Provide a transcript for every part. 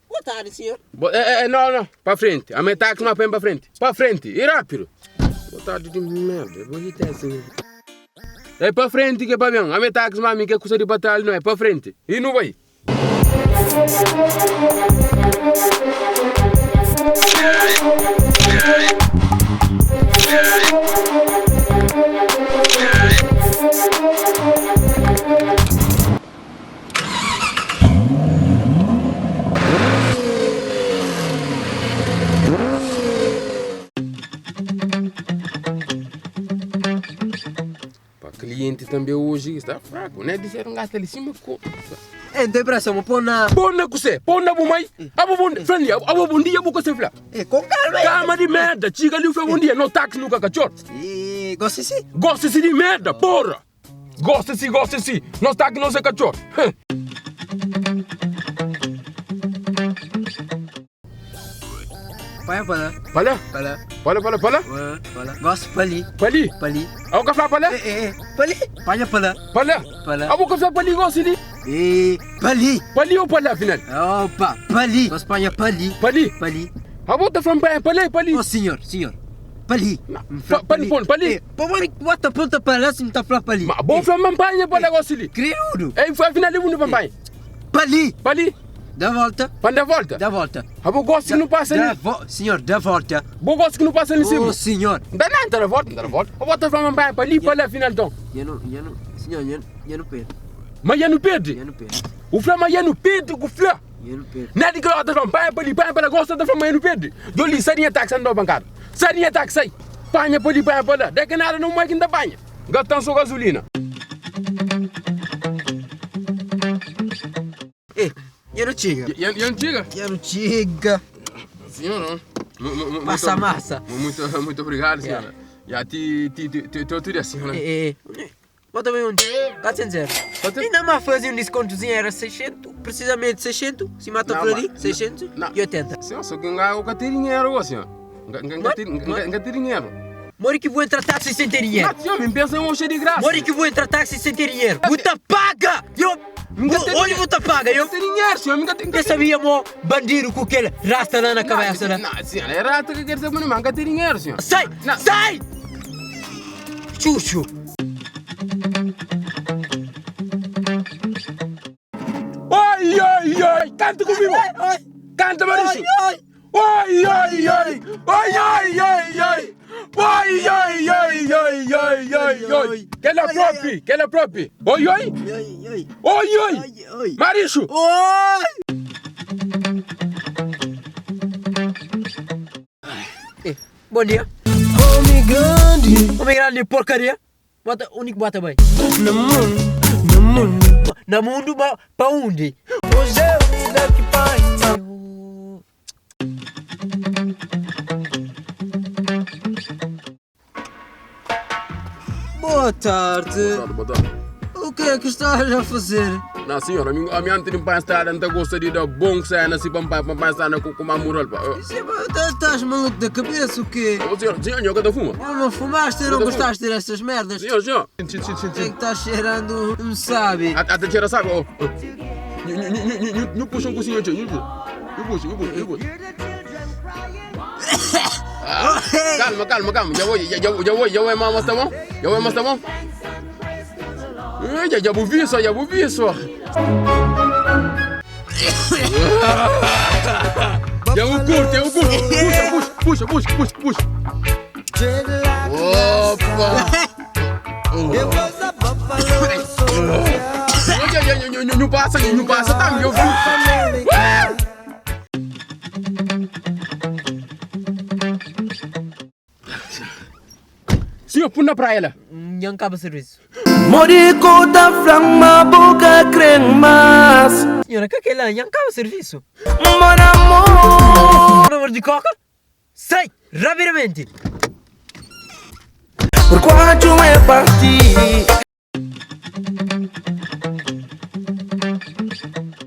Boa tarde, senhor. Bo, eh, eh, não, não. Pa frente. A metade que não põe pa frente. Pa frente. E rápido. Boa tarde de merda. Vou irritar assim. É pa frente que é pa bem. A metade que mami que é custa de batalha não é pa frente. E não vai. Pa cliente também hoje está fraco, né? Disseram gasta ali cima co. Eh, não tem pressa, vou pôr na. Pôr na cusé, pôr na bumai. Abo bom, Franli, abo bom dia, bu cusé fla. Eh, com calma. Calma de merda, chiga ali foi bom dia, no táxi nunca cachorro. Eh, gosta sim? Gosta sim de merda, porra. Gosta sim, gosta sim. Nós tá aqui, nós é cachorro. Vai para lá. Para? Para lá. Para, para, para? Para lá. Gosto para ali. Para ali? Para ali. Ah, o café para lá? Eh, eh, eh. Para ali. Panha para lá. Para lá? Para lá. Ah, o café para ali, gosta ali? Eh, para ali. Para ali ou para lá, afinal? Opa, para ali. Gosto panha para ali. Para ali? Para ali. Ah, bota falando para ali, para ali. Oh, senhor, senhor. Para ali. Pa ali, pon, pa ali. Eh, pa ali, bota ponta para lá, se não tá para ali. Ma bom fala mampanha para negócio ali. Crioulo. Ei, foi afinal ali no mampanha. Para ali. Para ali. Dá volta. Para dar volta. Dá volta. Ah, bom gosto que não passa Dá ali. vo... Senhor, dá volta. Bom gosto que não passa ali em cima. Oh, senhor. Dá não, dá volta, dá volta. Ah, bota falando mampanha para ali, para lá, afinal então. Eu não, eu não, senhor, eu, eu não perdo. Mas eu não perde. Eu não perdo. O Flá, mas eu não perde, o Flá. Eu não perdo. Nada que eu tô falando, para ali, para lá, gosta da mas eu não perde. Doli, sai de táxi, andou bancada. Sai de táxi, sai. Panha para ali, panha para lá. Daqui nada não mais que ainda panha. Gastando só gasolina. Eh, eu não chega. Eu não chega? Eu não chega. Senhora, Passa a massa. Muito, muito obrigado, senhora. Já te, te, te, te, te outro dia, senhora. Eh, eh. Bota bem um 400 euros. Ainda mais fazer um descontozinho, era 600, precisamente 600, se mata por ali, 680. Senhor, só que não tem dinheiro, senhor. Não tem dinheiro. Mori que vou entrar táxi sem ter dinheiro. Não, senhor, me pensa em um cheio de graça. Mori que vou entrar táxi sem ter dinheiro. Buta paga! Eu... Olha, buta paga! Eu não tenho dinheiro, senhor. Eu sabia, mo, bandido com aquele rasta lá na cabeça, né? Não, senhor, é rasta que quer dizer, mas não tem dinheiro, senhor. Sai! Sai! Chucho! Oi, oi, oi! Canta comigo! Canta, Mauricio! Oi, oi, oi! Oi, oi, oi, oi! Oi, oi, oi, oi, oi, oi, oi! Que ela própria! Que ela própria! Oi, oi! Oi, oi! Mauricio! Oi! Bom dia! Homem grande! Homem grande, porcaria! Bota, único bota bem. No mundo, no mundo. No mundo, pa, pa onde? Hoje eu me dá que pai. Boa tarde. Boa tarde, boa tarde. O que é que estás a fazer? Não, senhora, a minha, a minha tem para estrada, não gosta de dar bom cena, se para para estrada com uma mural. Pá. Estás maluco da cabeça, o quê? Ô, senhor, senhor, eu que fuma. Eu não fumaste, eu não gostaste dessas merdas. Senhor, senhor. Sim, sim, sim, O que é que estás cheirando? Não sabe. Até cheira sabe, ó. Não puxa um cozinho, não puxa, não puxa, não puxa. Calma, calma, calma. Já vou, já, já vou, já vou, mas tá bom? Já vou, mas tá bom? Já, já vou ver só, já vou ver só. Já vou curto, já vou curto. Puxa, puxa, puxa, puxa, puxa. Opa! Não passa, não passa, tá? Eu vi. Senhor, põe na praia lá. Não acaba serviço. Morico da flama, boca cremas. Senhora, que é lá? Não acaba serviço. Mon amor. Número de coca? Sai, rapidamente. Por quanto é partir?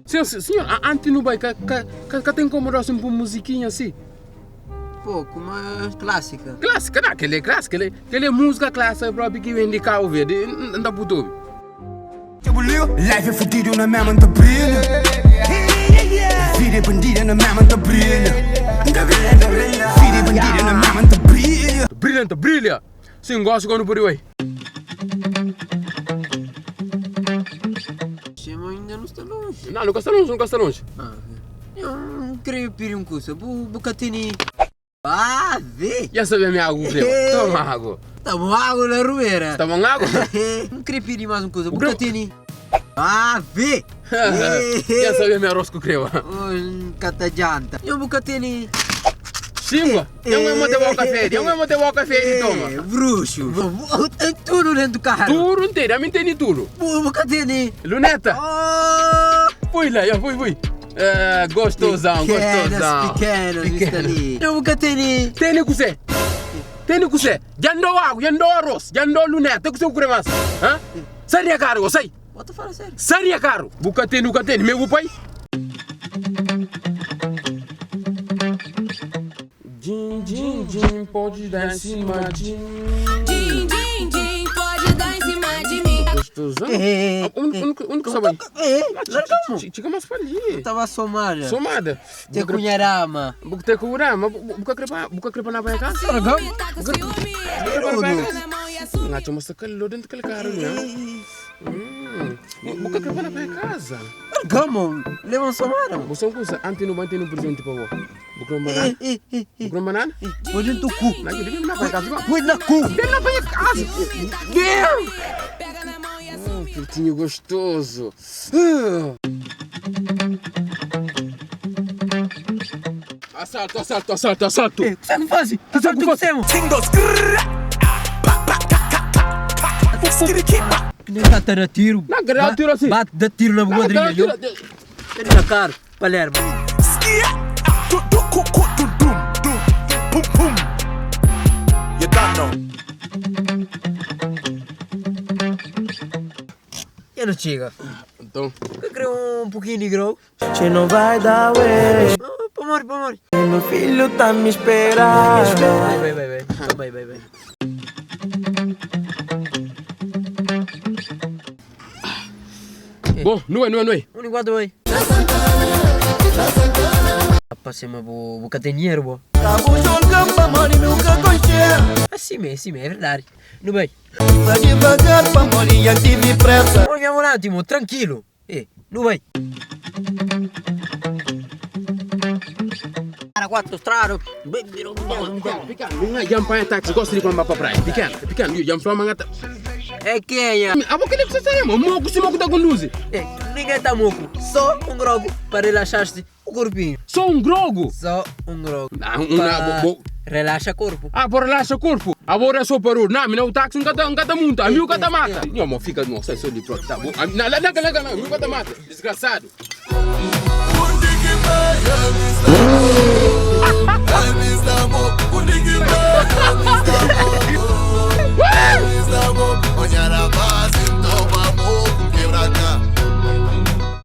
Senhor, senhor, antes não vai, que, que, que tem como dar assim uma musiquinha assim? Pouco, mas clássica. Clássica, não, aquele é clássica, aquele, aquele é música clássica própria que vem de Cabo Verde, não dá para ouvir. Life é fudido na mesma ta brilha. Vida é bandida na mesma ta brilha. Vida é bandida na mesma ta brilha. Brilha, ta brilha. Sim, gosto quando por aí. Chama ainda não está longe. Não, nunca está longe, nunca está longe. Ah, eu não queria pedir um curso. Bu catini. Ah, vê. Já sabia minha água, creu. Toma água. Toma água na rueira. Toma água? Não queria pedir mais um coisa. Bucatini. Ah, vê. Já sabia minha arroz com creu. Um catajanta. Eu bucatini. Simba, eu não vou ter o café, eu não vou ter o café, toma. Bruxo. Tem tudo dentro do carro. Tudo inteiro, a mim tem tudo. Bucatini. Luneta. Oh. Fui lá, eu fui, fui. É, gostosão, gostosão. Pequenas, pequenas, ali. Eu bucatini. Tem que ser. Tem que ser. Já andou água, já andou arroz, já andou luneta, que você quer mais? Hã? Sai caro, sai. Bota fala sério. Sai caro. Bucatini, bucatini, meu pai. Din, din, din, pode dar em cima de mim. Din, din, din, pode dar em cima de mim. Gostosão. Onde que você vai? Chica mais para ali. Tava somada. Somada. Te cunharama. Buka cunharama. Buka crepa, buka crepa na vai casa. Ciúme, tá com ciúme. Pega na mão e assume. Ngacho mas calor dentro daquele carro, né? Buka crepa na vai casa. Gamo, leva somada. Você coisa antes não mantém um presente para você. Buka banana. Buka banana? Põe dentro do cu. Não, eu na vai casa. Põe na cu. Vem na vai casa. Vem. Pega na mão e assume. Frutinho gostoso. Assalto, assalto, assalto, assalto. O que você faz? Assalto que você? Nem tá a tiro. Não, dá tiro assim. Bate, dá tiro na boca dele. Tem na cara, Palermo. You don't know. Eu não chega. Então, Eu queria um pouquinho de grau. Che não vai dar ué. Pamor, pamor. Meu filho tá me esperando. Vai, vai, vai, vai. Vai, vai, vai. Bom, não é, não é, não é. Um igual dois. Passei uma boa dinheiro, bo. Tá jogando pra morrer, nunca gostei. Assim mesmo, assim mesmo, é verdade. Não bem. Tá devagar pra morrer, já tive pressa. Olha, um timo, tranquilo. Eh, não bem. Para quatro estrado. Pequeno, não é para táxi, gosto de ir para a praia. Pequeno, pequeno, jam para mangata. É quem é? A boca que você sai, moco se moco tá conduz. É, ninguém tá moco. Só um grogo para relaxar-se o corpinho. Só um grogo? Só um grogo. Não, não, Relaxa corpo. Ah, por relaxa corpo. Agora é só parou. Não, não o táxi não tá muito. A mim cata mata. Não, mas fica, não, sai só de pronto, tá bom? Não, não, não, não, não, mim cata mata. Desgraçado.